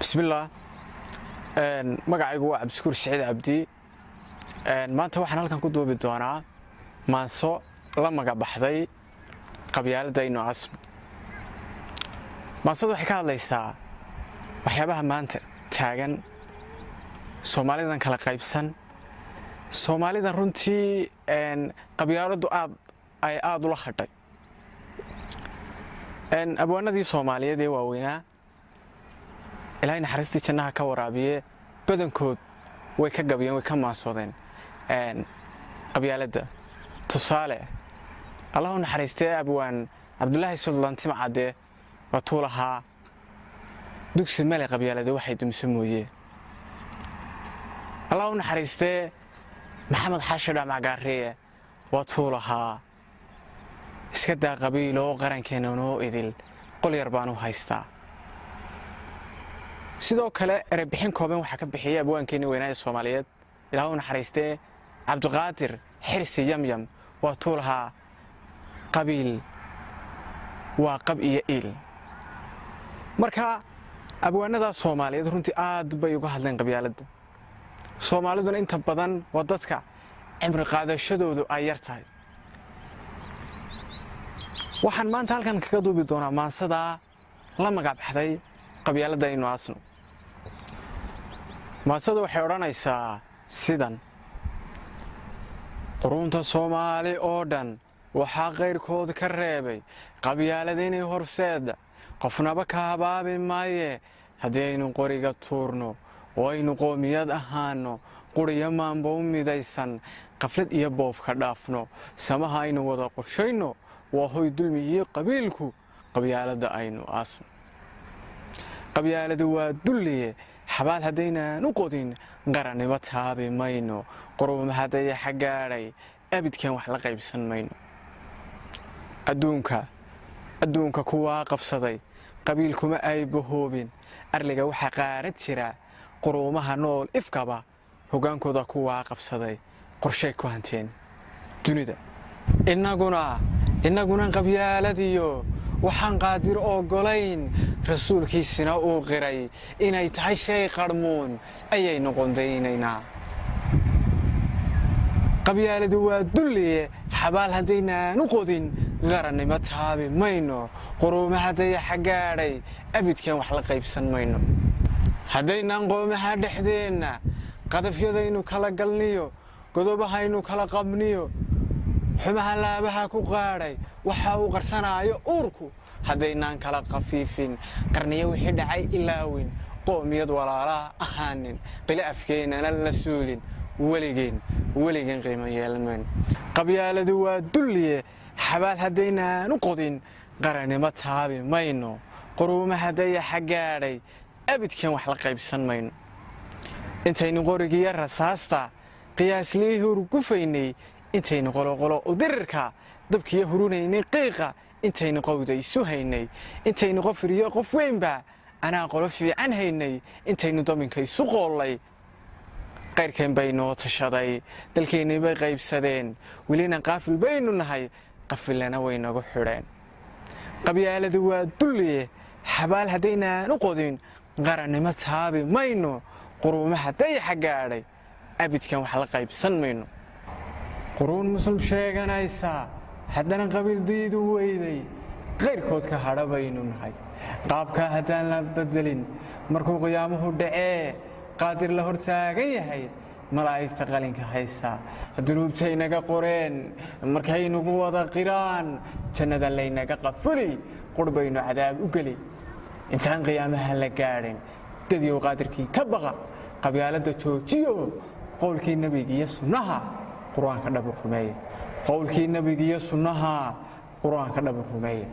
Bismillaah. Magacaygu waa Cabdishakuur Siciid Cabdi. Maanta waxaan halkan ku duubi doonaa maanso la magabaxday qabyaaladda aynu asmo. Maansadu waxay ka hadlaysaa waxyaabaha maanta taagan, Soomaalidan kala qaybsan, Soomaalidan runtii qabyaaladdu aad ay aada ula hadhay. Abwaanadii Soomaaliyeed ee waaweynaa, Ilaahay naxariistii jannaha ka waraabiye, badankood way ka gabiyeen, way ka maansoodeen qabyaaladda. Tusaale, Allahu naxariistee, abwaan Cabdulaahi Suldaan Timcadde waatuu lahaa: "Dugsi male qabyaalada, waxay dumso mooye." Allahu naxariistee, Maxamed Xaashi Dhamac waatuu lahaa: "Iska daa qabiiloo, qarankeena noo idil qol yar baan u haystaa." Sidoo kale erebixin kooban waxaa ka bixiyey abwaankeenii weynaa ee Soomaaliyeed, Ilaahu naxariistee, Cabdiqaadir Xirsi Yamyam, waatuu lahaa: "Qabiil waa qab iyo iil." Marka abwaanadaas Soomaaliyeed runtii aad bay uga hadleen qabyaaladda. Soomaaliduna inta badan waa dadka cimri qaadashadoodu ay yar tahay. Waxaan maanta halkan kaga duubi doonaa maansadaa la magacbaxday qabyaaladda aynu aasno. Maansadu waxay odhanaysaa sidan: Quruunta Soomaali oo dhan waxaa qayrkood ka reebay qabyaalada inay horseeda, qofnaba ka habaabi maaye. Haddii aynu qoriga tuurno oo aynu qoomiyad ahaano quriyo maanba u midaysan, qaflad iyo boobka dhaafno, samaha aynu wada qorshayno, waa hoy dulmi iyo qabiilku, qabyaaladda aynu aasno. Qabyaaladu waa dulliye, xabaal haddaynaan u qodin, qarannimo taabi mayno. Quruumaha dayaxa gaadhay abidkeen wax la qaybsan mayno. Adduunka kuwaa qabsaday qabiilkuma ay bahoobin. Arliga waxaa qaarad jira quruumaha nool ifkaba, hoggaankooda kuwaa qabsaday qorshay ku hanteen dunida. Innaguna qabyaaladiyo waxaan Qaadir ogolayn, rasuulkiisina uu qiray inay tahay shay qarmuun, ayaynu qondaynaynaa. Qabyaaladu waa dulliye, xabaal haddaynaan u qodin, qarannimo taabi mayno. Quruumaha dayaxa gaadhay abidkeen wax la qaybsan mayno. Haddaynaan qoomaha dhexdeenna qadafyadaynu kala galniyo, godobahaynu kala qabniyo, xumaha laabaha ku qaadhay waxa uu qarsanaayo uurku haddaynaan kala khafiifin, qarniyo wixii dhacay ilaawin, qoomiyad walaalaha ahaanin, khilaafkeennana la suulin, weligeen weligeen qiimo yeelan mayno. Qabyaaladu waa dulliye, xabaal haddaynaan u qodin, qarannimo taabi mayno. Quruumaha dayaxa gaadhay abidkeen wax la qaybsan mayno. Intaynu qorigiiyo rasaasta qiyaaslihii hurgufaynay, intaynu qoloqolo u dirirka dabkiiyo hurunaynay qiiqa, intaynu qowda isu haynay, intaynu qofiriyo qof weynba anaa qolo fiican haynay, intaynu daminka isu qoollay, qayrkeen bay noo tashaday, dalkeennii bay qaybsadeen. Welina qaafil baynu nahay, qafilana way nagu xidheen. Qabyaaladu waa dulliye, xabaal haddaynaan u qodin, qarannimo taabi mayno. Quruumaha dayaxa gaadhay abidkan wax la qaybsan mayno. Quruun Muslim sheeganaysa haddana qabiil diidu weyday, qayrkood ka hadha baynu nahay. Qaabkaa haddaan la bedelin, markuu qiyaamuhu dhacee Qaadir la hor taagan yahay, malaa'igta qalinka haysa dunuubtay naga qoreen markay nagu wada qiraan, jannada laynaga qafuli, qur baynu cadaab u geli. Intaan qiyaamaha la gaadhin, dadyow Qaadirkii ka baqa, qabyaaladda joojiyo, qowlkii Nebiga iyo sunnaha Qur-aanka dhabu rumeeye. Qowlkii Nebiga iyo sunnaha Qur-aanka dhabu rumeeye.